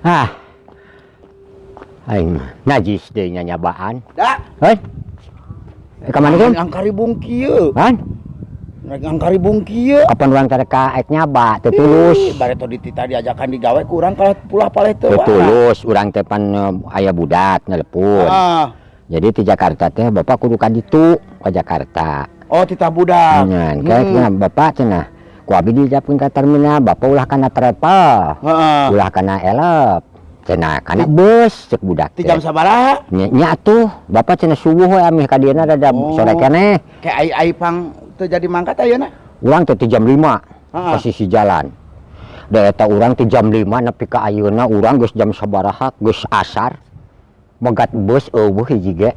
Ah. Aing mah najis deui nya nyabaan. Da. Hei. Eh, ka mana kan? Ngangkaribung kieu. Han? Rek ngangkaribung kieu. Kapan urang teh ka ek nyaba teu tulus. Ih, bareto di tita diajakan digawe ku urang kalah pulah paleh teu. Teu tulus urang teh pan aya budak nelepon. Ah. Jadi di Jakarta teh bapak kudu ka ditu ka Jakarta. Oh, tita budak. Ngan, kayak bapak cenah. Ku abi dijapkeun ka terminal, bapak ulah kana travel. Ulah kana Elf. Cenah kana bus cek budak Ti teh. Jam sabaraha? Nya, nya atuh, bapak cenah subuh we amih ka dieuna rada sore keneh. Kayak ai ai pang teu jadi mangkat ayeuna. Urang teh ti jam 5 posisi jalan. Da eta urang ti jam 5 nepi ka ayeuna urang geus jam sabaraha, geus asar. Megat bus euweuh hiji ge.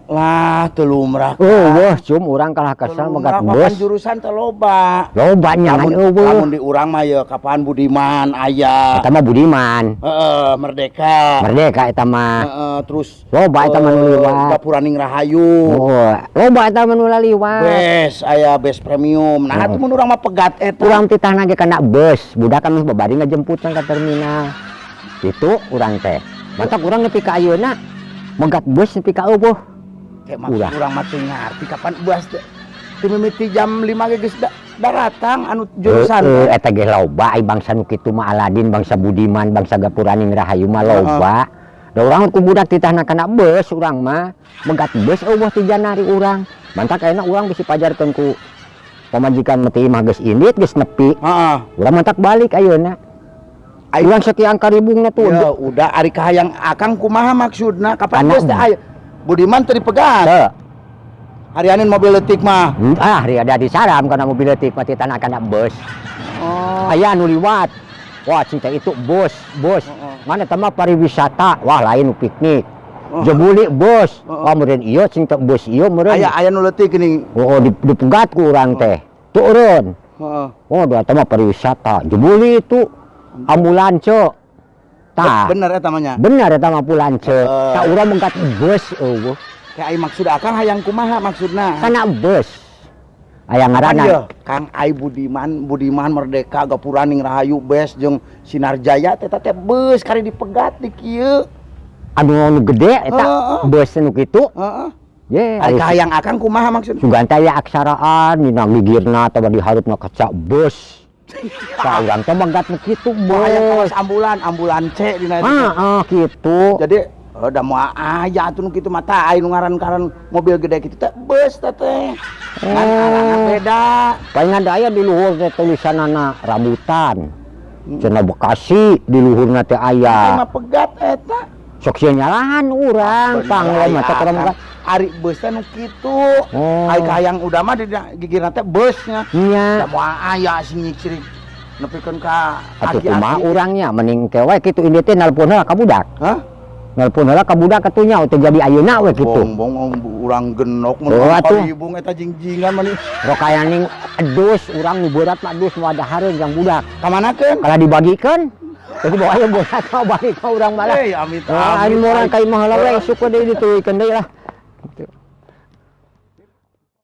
Lah, teu lumrah. Euweuh, cum, urang kalah kesel megat Lumrah, bus. Jurusan teh loba. Loba nya ngan Lamun euweuh. Lamun di urang mah ye kapan Budiman aya. Eta mah Budiman. Heeh, Merdeka. Merdeka eta mah. Heeh, terus Loba eta mah nu liwat. Gapuraning Rahayu. Oh, loba eta mah nu laliwat. Bes aya bes premium. Nah, atuh mun urang mah pegat eta. Urang titahna ge kana bus, budak kan babari ngajemputan ka terminal. Itu urang teh. Matak urang nepi ka ayeuna megat bus nepi ka euweuh. Kayak maksud Ulah. Urang mah teu ngarti kapan bus teh. Ti mimiti jam 5 ge geus daratang anu jurusan. Heeh, eta ge loba ai bangsa nu kitu mah Aladin, bangsa Budiman, bangsa Gapuraning Rahayu mah loba. Da urang ku budak titahna kana bus urang mah. Megat bus euweuh ti janari urang. Mantak ayeuna urang bisi pajarkeun ku pamajikan meti imah geus indit geus nepi. Urang mantak balik ayeuna. Urang sakieu karibungna tuh. Ya udah, ari kahayang akang kumaha maksudna kapan Kana bus teh aya Budiman teu dipegat. Teu. Harianin mobil leutik mah. Ah, hari ada di saram kana mobil leutik mah titahna kana bus. Oh. Aya nu liwat. Wah, cinta itu bus, bus. Mana eta mah pariwisata. Wah, lain nu piknik. Jebuli bus. Wah, meureun ieu cinta bus ieu meureun. Aya aya nu leutik geuning. Oh, dipegat ku urang teh. Turun. Oh, da eta mah pariwisata. Jebuli itu ambulans. Tah. Bener eta mah nya. Bener eta mah ambulans. Tah urang mengkat bus euweuh. Kayak ai maksud akang hayang kumaha maksudna? Kana bus. Aya Kan ngaranna. Ieu, Kang ai Budiman, Budiman Merdeka, Gapuraning Rahayu, Bes jeung Sinar Jaya teh teh bus kari dipegat di kieu. Anu anu gede eta bus nu kitu. Ye, Ari kahayang akang kumaha maksudna? Sugan teh aya aksaraan dina gigirna atawa di hareupna kaca bus. Tah urang teh megat nu kitu Hayang bus. Kawas ambulan, ambulan C dina itu. Heeh, kitu. Jadi oh, da moal aya atuh nu kitu mah tah ai nu ngaran-ngaran mobil gede kitu teh bus teh teh. Ngan ngaranna beda. Palingan da aya di luhur teh tulisanana rambutan. Cenah Bekasi di luhurna teh Ai aya. Mah pegat eta. Sok sieun nyalahan urang, pang Bener, mah teh ai urang akang. Ari bus teh nu kitu. Oh. Ai kahayang udah mah di gigirna teh busnya. Nya. Da moal aya sing nyicrik nepikeun ka Atuh aki-aki. kumaha urangnya mending ke we kitu ini teh nelpon heula ka budak. Hah? Nelpon heula ka budak atuh nya teu jadi ayeuna we kitu. Bong bong urang genok mun Oh, atuh. karibung eta jingjingan mah nih. Rokayaning edus urang nu berat mah edus moal dahareun jang budak. Kamanakeun? Kalau dibagikeun jadi bawa aya berat mah balik ka urang malah. Eh, amit Oh, amit. Anu urang ka imah heula we syukur deui dituluykeun deui lah. Gitu.